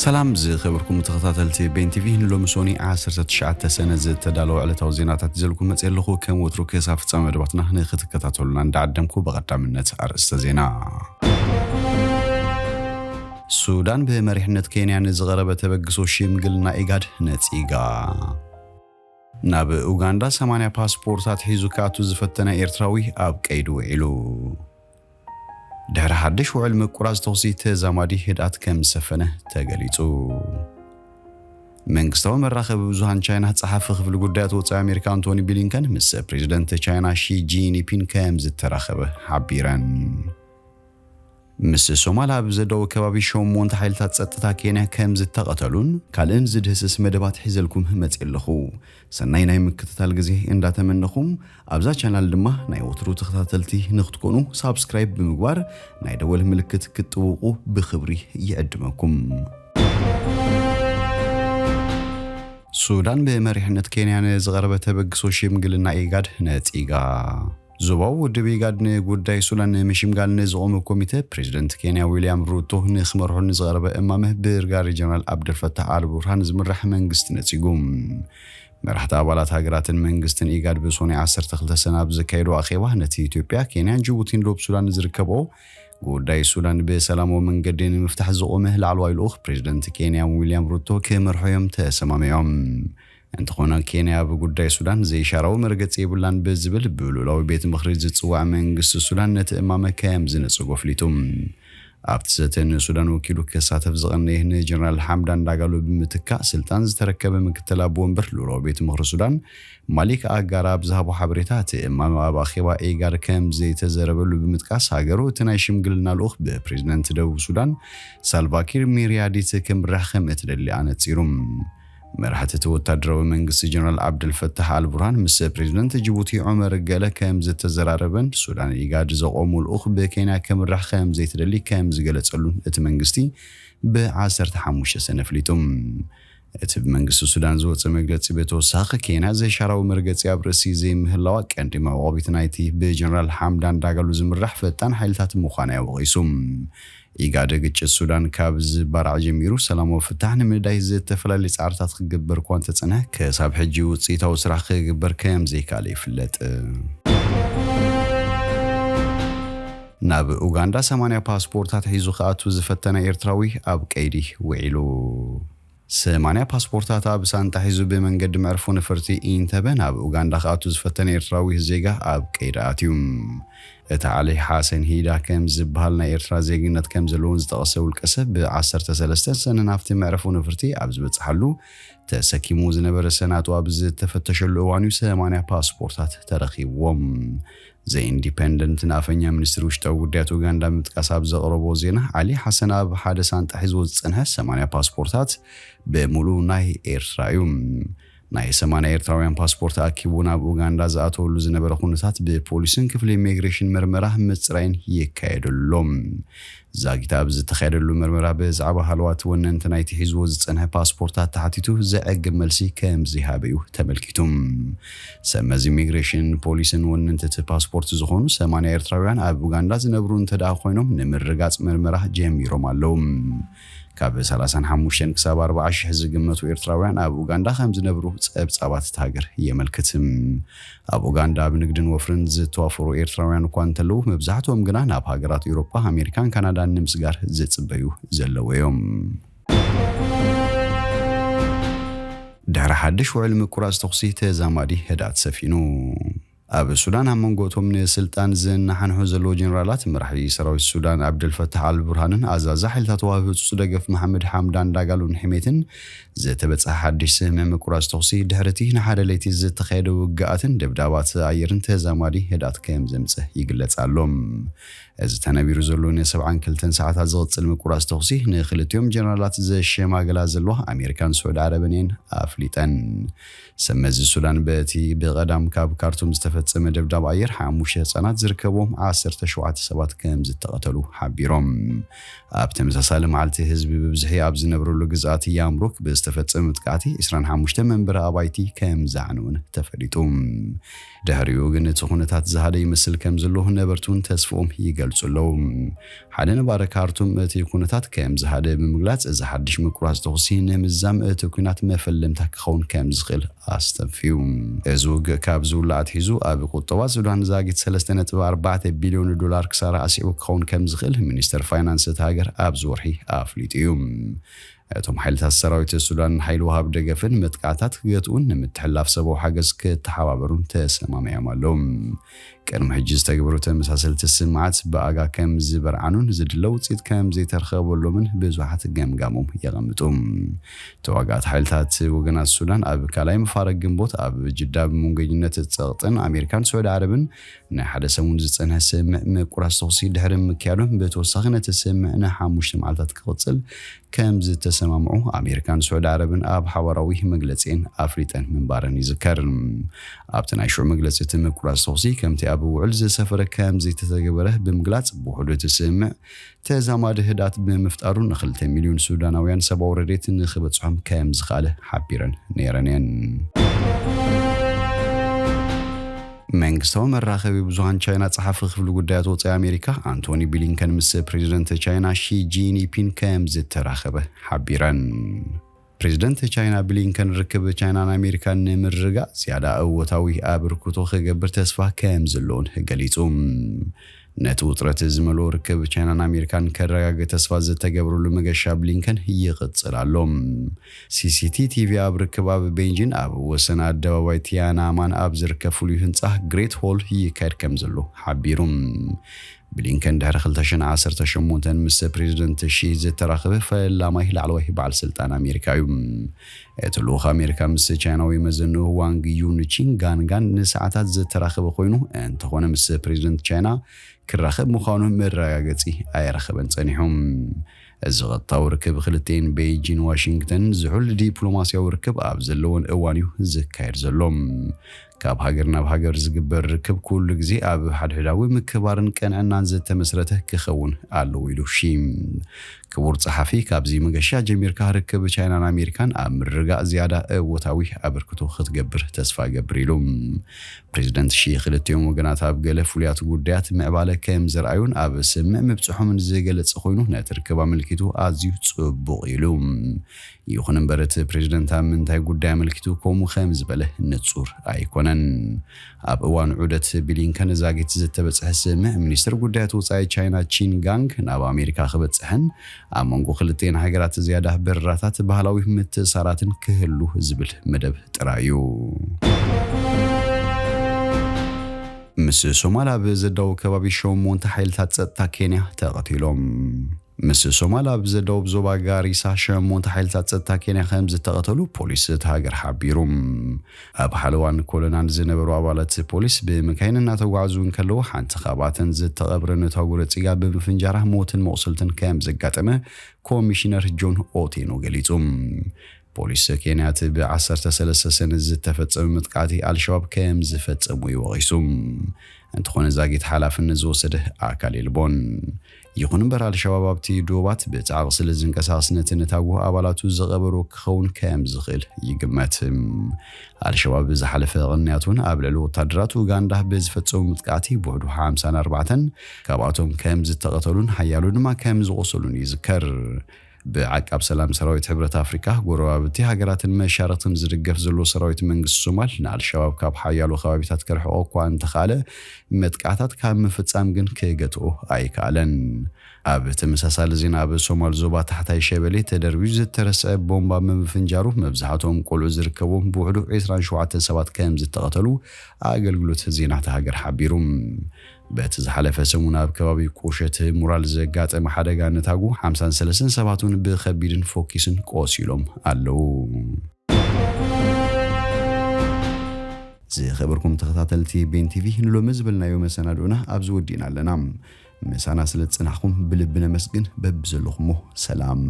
ሰላም ዝኸበርኩም ተኸታተልቲ ቤን ቲቪ፣ ንሎሚ ሶኒ ዓሰርተ ትሽዓተ ሰነ ዝተዳለወ ዕለታዊ ዜናታት ይዘልኩም መፅእ ኣለኹ። ከም ወትሩ ክሳብ ፍፃመ መደባትና ንክትከታተሉና እንዳዓደምኩ ብቐዳምነት ኣርእስተ ዜና። ሱዳን ብመሪሕነት ኬንያ ንዝቐረበ ተበግሶ ሽምግልና ኢጋድ ነፂጋ። ናብ ኡጋንዳ ሰማንያ ፓስፖርታት ሒዙ ክኣቱ ዝፈተነ ኤርትራዊ ኣብ ቀይዲ ውዒሉ። ድሕሪ ሓድሽ ውዕል ምቁራጽ ተኹሲ ተዛማዲ ህድኣት ከም ዝሰፈነ ተገሊጹ። መንግስታዊ መራኸቢ ብዙሃን ቻይና ጸሓፊ ክፍሊ ጉዳያት ወጻኢ ኣሜሪካ ኣንቶኒ ብሊንከን ምስ ፕሬዚደንት ቻይና ሺ ጂንፒን ከም ዝተራኸበ ሓቢረን። ምስ ሶማል ኣብ ዘደው ከባቢ ሸሞንተ ሓይልታት ጸጥታ ኬንያ ከም ዝተቐተሉን ካልእን ዝድህስስ መደባት ሒዘልኩም መጽእ ኣለኹ። ሰናይ ናይ ምክትታል ግዜ እንዳተመነኹም ኣብዛ ቻናል ድማ ናይ ወትሩ ተኸታተልቲ ንክትኮኑ ሳብስክራይብ ብምግባር ናይ ደወል ምልክት ክትጥውቁ ብክብሪ ይዕድመኩም። ሱዳን ብመሪሕነት ኬንያ ንዝቐረበ ተበግሶ ሽምግልና ኢጋድ ነጺጋ። ዞባዊ ውድብ ኢጋድ ንጉዳይ ሱዳን ንምሽምጋል ንዝቖመ ኮሚተ ፕሬዚደንት ኬንያ ዊልያም ሩቶ ንክመርሑ ንዝቐረበ እማመ ብርጋዴር ጀነራል ኣብደልፈታሕ ኣልቡርሃን ዝምራሕ መንግስቲ ነጺጉ። መራሕቲ ኣባላት ሃገራትን መንግስትን ኢጋድ ብሶኒ ዓሰርተ ክልተ ሰነ ኣብ ዘካየዶ ኣኼባ ነቲ ኢትዮጵያ፣ ኬንያን ጅቡቲን ዶብ ሱዳን ዝርከብኦ ጉዳይ ሱዳን ብሰላማዊ መንገዲ ንምፍታሕ ዝቖመ ላዕለዋይ ልኡኽ ፕሬዚደንት ኬንያ ዊልያም ሩቶ ክመርሑ እዮም ተሰማሚዖም። እንተኾነ ኬንያ ኣብ ጉዳይ ሱዳን ዘይሻራዊ መርገጺ የብላን ብዝብል ብልኡላዊ ቤት ምኽሪ ዝጽዋዕ መንግስቲ ሱዳን ነቲ እማመ ከም ዝነጸጎ ኣፍሊጡ። ኣብቲ ዘተ ንሱዳን ወኪሉ ክሳተፍ ዝቐነየ ንጀነራል ሓምዳን ዳጋሎ ብምትካእ ስልጣን ዝተረከበ ምክትል ኣቦ ወንበር ልኡላዊ ቤት ምኽሪ ሱዳን ማሊክ ኣጋር ኣብ ዝሃቦ ሓበሬታ እቲ እማመ ኣብ ኣኼባ ኢጋድ ከም ዘይተዘረበሉ ብምጥቃስ ሃገሩ እቲ ናይ ሽምግልና ልኡኽ ብፕሬዚደንት ደቡብ ሱዳን ሳልቫኪር ሚርያዲት ክምራሕ ከም እትደሊ ኣነጺሩ። መራሕቲ እቲ ወታደራዊ መንግስቲ ጀነራል ዓብደልፈታሕ ኣልቡርሃን ምስ ፕሬዚደንት ጅቡቲ ዑመር ገለ ከም ዝተዘራረበን ሱዳን ኢጋድ ዘቆሙ ልኡኽ ብኬንያ ክምራሕ ከም ዘይትደሊ ከም ዝገለጸሉን እቲ መንግስቲ ብ ዓሰርተ ሓሙሽተ ሰነ ኣፍሊጡ። እቲ ብመንግስቲ ሱዳን ዝወጸ መግለጺ ብተወሳኺ ኬንያ ዘይሻራዊ መርገጺ ኣብ ርእሲ ዘይምህላዋ ቀንዲ መዕቆቢት ናይቲ ብጀነራል ሓምዳን ዳጋሉ ዝምራሕ ፈጣን ሓይልታት ምዃና እዩ ወቒሱ። ኢጋድ ግጭት ሱዳን ካብ ዝባራዕ ጀሚሩ ሰላማዊ ፍታሕ ንምንዳይ ዝተፈላለዩ ጻዕርታት ክግበር እኳ እንተጸንሐ፣ ክሳብ ሕጂ ውጽኢታዊ ስራሕ ክግበር ከም ዘይከኣለ ይፍለጥ። ናብ ኡጋንዳ ሰማንያ ፓስፖርታት ሒዙ ክኣቱ ዝፈተነ ኤርትራዊ ኣብ ቀይዲ ውዒሉ። ሰማንያ ፓስፖርታት ኣብ ሳንጣ ሒዙ ብመንገዲ መዕርፎ ነፈርቲ ኢንተበ ናብ ኡጋንዳ ክኣቱ ዝፈተነ ኤርትራዊ ዜጋ ኣብ ቀይዲ ኣትዩ። እቲ ዓሊ ሓሰን ሂዳ ከም ዝበሃል ናይ ኤርትራ ዜግነት ከም ዘለዎን ዝጠቐሰ ውልቀ ሰብ ብ ዓሰርተ ሰለስተ ሰነ ናብቲ መዕርፎ ነፈርቲ ኣብ ዝበጽሓሉ ተሰኪሙ ዝነበረ ሰናጡ ኣብ ዝተፈተሸሉ እዋን እዩ ሰማንያ ፓስፖርታት ተረኺብዎም። ዘ ኢንዲፐንደንት ንኣፈኛ ሚኒስትሪ ውሽጣዊ ጉዳያት ኡጋንዳ ምጥቃስ ኣብ ዘቕረቦ ዜና፣ ዓሊ ሓሰን ኣብ ሓደ ሳንጣ ሒዝዎ ዝጸንሐ ሰማንያ ፓስፖርታት ብምሉኡ ናይ ኤርትራ እዩ። ናይ ሰማንያ ኤርትራውያን ፓስፖርት ኣኪቡ ናብ ኡጋንዳ ዝኣተወሉ ዝነበረ ኩነታት ብፖሊስን ክፍሊ ኢሚግሬሽን መርመራ ምጽራይን ይካየደሉ ኣሎ። ዛጊት ኣብ ዝተኻየደሉ መርመራ ብዛዕባ ሃለዋት ወነንቲ ናይቲ ሒዝዎ ዝጸንሐ ፓስፖርታት ተሓቲቱ ዘዕግብ መልሲ ከም ዘይሃበ እዩ ተመልኪቱ። ሰብ መዚ ኢሚግሬሽን ፖሊስን ወነንቲ እቲ ፓስፖርት ዝኾኑ ሰማንያ ኤርትራውያን ኣብ ኡጋንዳ ዝነብሩ እንተ ደኣ ኮይኖም ንምርጋጽ መርመራ ጀሚሮም ኣለዉ። ካብ ሰላሳን ሓሙሽተን ክሳብ ኣርባዓ ሽሕ ዝግመቱ ኤርትራውያን ኣብ ኡጋንዳ ከም ዝነብሩ ጸብጻባት እታ ሃገር የመልክት። ኣብ ኡጋንዳ ኣብ ንግድን ወፍርን ዝተዋፈሩ ኤርትራውያን እኳ እንተለዉ፣ መብዛሕትኦም ግና ናብ ሃገራት ኤውሮጳ፣ ኣሜሪካን ካናዳን ንምስጋር ዝጽበዩ ዘለዉ እዮም። ድሕሪ ሓድሽ ውዕል ምቁራጽ ተኹሲ ተዛማዲ ህድኣት ሰፊኑ። ኣብ ሱዳን ኣብ መንጎ እቶም ንስልጣን ዝነሓንሑ ዘለዉ ጀነራላት፣ መራሒ ሰራዊት ሱዳን ዓብደልፈታሕ ኣልቡርሃንን ኣዛዚ ሓይልታት ወሃቢ ህጹጽ ደገፍ መሓመድ ሓምዳን ዳጋሎን ሕሜትን ዝተበጽሐ ሓድሽ ስምምዕ ምቁራጽ ተኹሲ ድሕሪ እቲ ንሓደ ለይቲ ዝተኻየደ ውግኣትን ደብዳባት ኣየርን ተዛማዲ ህድኣት ከም ዘምጽእ ይግለጽ ኣሎ። እዚ ተነቢሩ ዘሎ ንሰብዓን ክልተን ሰዓታት ዝቕጽል ምቁራጽ ተኹሲ ንክልቲኦም ጀነራላት ዘሸማግላ ዘለዋ ኣሜሪካን ስዑዲ ዓረብን እየን ኣፍሊጠን። ሰብ መዚ ሱዳን በቲ ብቐዳም ካብ ካርቱም ዝተፈጸመ ደብዳብ ኣየር ሓሙሽተ ህጻናት ዝርከብዎም ዓሰርተ ሸውዓተ ሰባት ከም ዝተቐተሉ ሓቢሮም። ኣብ ተመሳሳሊ መዓልቲ ህዝቢ ብብዝሒ ኣብ ዝነብረሉ ግዝኣት ያምሩክ ብዝተፈጸመ መጥቃዕቲ ዕስራን ሓሙሽተ መንበሪ ኣባይቲ ከም ዝዓነውን ተፈሊጡ። ድሕሪኡ ግን እቲ ኩነታት ዝሃደ ይመስል ከም ዘሎ ነበርቲ እውን ተስፍኦም ይገልጹ ኣለዉ። ሓደ ነባሪ ካርቱም እቲ ኩነታት ከም ዝሃደ ብምግላጽ፣ እዚ ሓድሽ ምቁራጽ ተኹሲ ንምዛም እቲ ኩናት መፈለምታ ክኸውን ከም ዝኽእል ኣስተንፍዩ። እዚ ውግእ ካብ ዝውላዕ ኣትሒዙ ኣብ ቁጠባ ሱዳን ዛጊት ሰለስተ ነጥቢ ኣርባዕተ ቢልዮን ዶላር ክሳራ ኣስዒቡ ክኸውን ከም ዝኽእል ሚኒስተር ፋይናንስ እቲ ሃገር ኣብዚ ወርሒ ኣፍሊጡ እዩ። እቶም ሓይልታት ሰራዊት ሱዳን ሓይሊ ወሃብ ደገፍን መጥቃዕታት ክገትኡን ንምትሕልላፍ ሰብኣዊ ሓገዝ ክተሓባበሩን ተሰማሚዖም ኣለዉ። ቅድሚ ሕጂ ዝተገብሩ ተመሳሰልቲ ስምዓት ብኣጋ ከም ዝበርዓኑን ዝድለ ውፅኢት ከም ዘይተረኸበሎምን ብዙሓት ገምጋሞም የቐምጡ። ተዋጋእቲ ሓይልታት ወገናት ሱዳን ኣብ ካልኣይ መፋርቕ ግንቦት ኣብ ጅዳ ብመንጎኝነት ጸቕጥን ኣሜሪካን ስዑዲ ዓረብን ናይ ሓደ ሰሙን ዝጸንሐ ስምምዕ ምቁራጽ ተኹሲ ድሕሪ ምክያዶም፣ ብተወሳኺ ነቲ ስምምዕ ንሓሙሽተ መዓልታት ክቕጽል ከም ዝተሰማምዑ ኣሜሪካን ስዑዲ ዓረብን ኣብ ሓባራዊ መግለጺአን ኣፍሊጠን ምንባረን ይዝከር። ኣብቲ ናይ ሽዑ መግለጺ፣ እቲ ምቁራጽ ተኹሲ ከምቲ ኣብ ውዕል ዝሰፈረ ከም ዘይተተገበረ ብምግላጽ፣ ብውሕዱ እቲ ስምምዕ ተዛማዲ ህድኣት ብምፍጣሩ ንክልተ ሚልዮን ሱዳናውያን ሰብኣዊ ረድኤት ንክበጽሖም ከም ዝኽኣለ ሓቢረን ነይረን እየን። መንግስታዊ መራኸቢ ብዙሃን ቻይና ጸሓፊ ክፍሊ ጉዳያት ወጻኢ ኣሜሪካ ኣንቶኒ ብሊንከን ምስ ፕሬዚደንት ቻይና ሺ ጂንፒን ከም ዝተራኸበ ሓቢረን። ፕሬዚደንት ቻይና ብሊንከን ርክብ ቻይናን ኣሜሪካን ንምርግጋእ ዝያዳ እወታዊ ኣበርክቶ ክገብር ተስፋ ከም ዘለዎን ገሊጹ። ነቲ ውጥረት ዝመልኦ ርክብ ቻይናን ኣሜሪካን ከረጋግእ ተስፋ ዝተገብረሉ መገሻ ብሊንከን ይቕጽል ኣሎ። ሲሲቲቲቪ ኣብ ርክብ ኣብ ቤይጂን ኣብ ወሰን ኣደባባይ ቲያናማን ኣብ ዝርከብ ፍሉይ ህንጻ ግሬት ሆል ይካየድ ከም ዘሎ ሓቢሩ። ብሊንከን ድሕሪ ክልተ ሽሕን ዓሰርተ ሸሞንተን ምስ ፕሬዚደንት ሺ ዝተራኸበ ፈላማይ ላዕለዋይ በዓል ስልጣን ኣሜሪካ እዩ። እቲ ልኡኽ ኣሜሪካ ምስ ቻይናዊ መዘንኡ ዋንግ ዩን ቺን ጋንጋን ንሰዓታት ዝተራኸበ ኮይኑ፣ እንተኾነ ምስ ፕሬዚደንት ቻይና ክራኸብ ምዃኑ መረጋገጺ ኣየረኸበን ጸኒሑ። እዚ ቀጥታዊ ርክብ ክልቲኤን ቤይጂን ዋሽንግተን ዝሑል ዲፕሎማስያዊ ርክብ ኣብ ዘለዎን እዋን እዩ ዝካየድ ዘሎ። ካብ ሃገር ናብ ሃገር ዝግበር ርክብ ኩሉ ግዜ ኣብ ሓድሕዳዊ ምክብባርን ቅንዕናን ዝተመስረተ ክኸውን ኣለዎ ኢሉ ሺ። ክቡር ጸሓፊ፣ ካብዚ መገሻ ጀሚርካ ርክብ ቻይናን ኣሜሪካን ኣብ ምርግጋእ ዝያዳ እወታዊ ኣበርክቶ ክትገብር ተስፋ እገብር ኢሉ። ፕሬዚደንት ሺ ክልቲኦም ወገናት ኣብ ገለ ፍሉያት ጉዳያት ምዕባለ ከም ዘርኣዩን ኣብ ስምምዕ ምብጽሖምን ዝገለጸ ኮይኑ፣ ነቲ ርክብ ኣመልኪቱ ኣዝዩ ጽቡቕ ኢሉ። ይኹን እምበር እቲ ፕሬዚደንት ኣብ ምንታይ ጉዳይ ኣመልኪቱ ከምኡ ከም ዝበለ ንጹር ኣይኮነን። ኣብ እዋን ዑደት ብሊንከን ዛጊት ዝተበጽሐ ስምምዕ፣ ሚኒስትር ጉዳያት ወጻኢ ቻይና ቺን ጋንግ ናብ ኣሜሪካ ክበጽሕን ኣብ መንጎ ክልቲኤን ሃገራት ዝያዳ በረራታት ባህላዊ ምትእሳራትን ክህሉ ዝብል መደብ ጥራይ እዩ። ምስ ሶማል ኣብ ዘዳው ከባቢ ሸሞንተ ሓይልታት ጸጥታ ኬንያ ተቐቲሎም። ምስ ሶማል ኣብ ዘዳውብ ዞባ ጋሪሳ ሸሞንተ ሓይልታት ጸጥታ ኬንያ ከም ዝተቐተሉ ፖሊስ እቲ ሃገር ሓቢሩ። ኣብ ሓለዋን ኮለናን ዝነበሩ ኣባላት ፖሊስ ብመካይን እናተጓዓዙ እንከለዉ፣ ሓንቲ ካብኣተን ዝተቐብረ ነታጉ ረጺጋ ብምፍንጃራ ሞትን መቑሰልትን ከም ዘጋጠመ ኮሚሽነር ጆን ኦቴኖ ገሊጹ። ፖሊስ ኬንያ እቲ ብ ዓሰርተ ሰለስተ ሰነ ዝተፈጸመ መጥቃዕቲ ኣልሸባብ ከም ዝፈጸሙ እዩ ወቒሱ። እንተኾነ ዛጊት ሓላፍነት ዝወሰደ ኣካል የልቦን። ይኹን እምበር ኣልሸባብ ኣብቲ ዶባት ብጻዕቂ ስለ ዝንቀሳቐስ ነቲ ነታጉ ኣባላቱ ዝቐበሮ ክኸውን ከም ዝኽእል ይግመት። ኣልሸባብ ብዝሓለፈ ቅንያት እውን ኣብ ልዕሊ ወታደራት ኡጋንዳ ብዝፈጸሙ መጥቃዕቲ ብውሕዱ ሓምሳን ኣርባዕተን ካብኣቶም ከም ዝተቐተሉን ሓያሎ ድማ ከም ዝቖሰሉን ይዝከር። ብዓቃብ ሰላም ሰራዊት ሕብረት ኣፍሪካ፣ ጎረባብቲ ሃገራትን መሻርክትን ዝድገፍ ዘሎ ሰራዊት መንግስቲ ሶማል ንኣልሸባብ ካብ ሓያሎ ከባቢታት ከርሕቆ እኳ እንተኻለ፣ መጥቃዕታት ካብ ምፍጻም ግን ክገትኦ ኣይከኣለን። ኣብ ተመሳሳሊ ዜና፣ ኣብ ሶማል ዞባ ታሕታይ ሸበሌ ተደርቢዩ ዝተረስዐ ቦምባ ብምፍንጃሩ መብዛሕትኦም ቆልዑ ዝርከብዎም ብውሕዱ ዕስራን ሸውዓተን ሰባት ከም ዝተቐተሉ ኣገልግሎት ዜና እታ ሃገር ሓቢሩ። በቲ ዝሓለፈ ሰሙን ኣብ ከባቢ ቁሸት ሙራል ዘጋጠመ ሓደጋ ነታጉ ሓምሳን ሰለስተን ሰባት እውን ብኸቢድን ፎኪስን ቆሲሎም ኣለዉ። ዝኸበርኩም ተኸታተልቲ ቤን ቲቪ፣ ንሎሚ ዝበልናዮ መሰናድኦና ኣብዚ ወዲእና ኣለና። ምሳና ስለ ዝጸናሕኩም ብልቢ ነመስግን። በብዘለኹሞ ሰላም።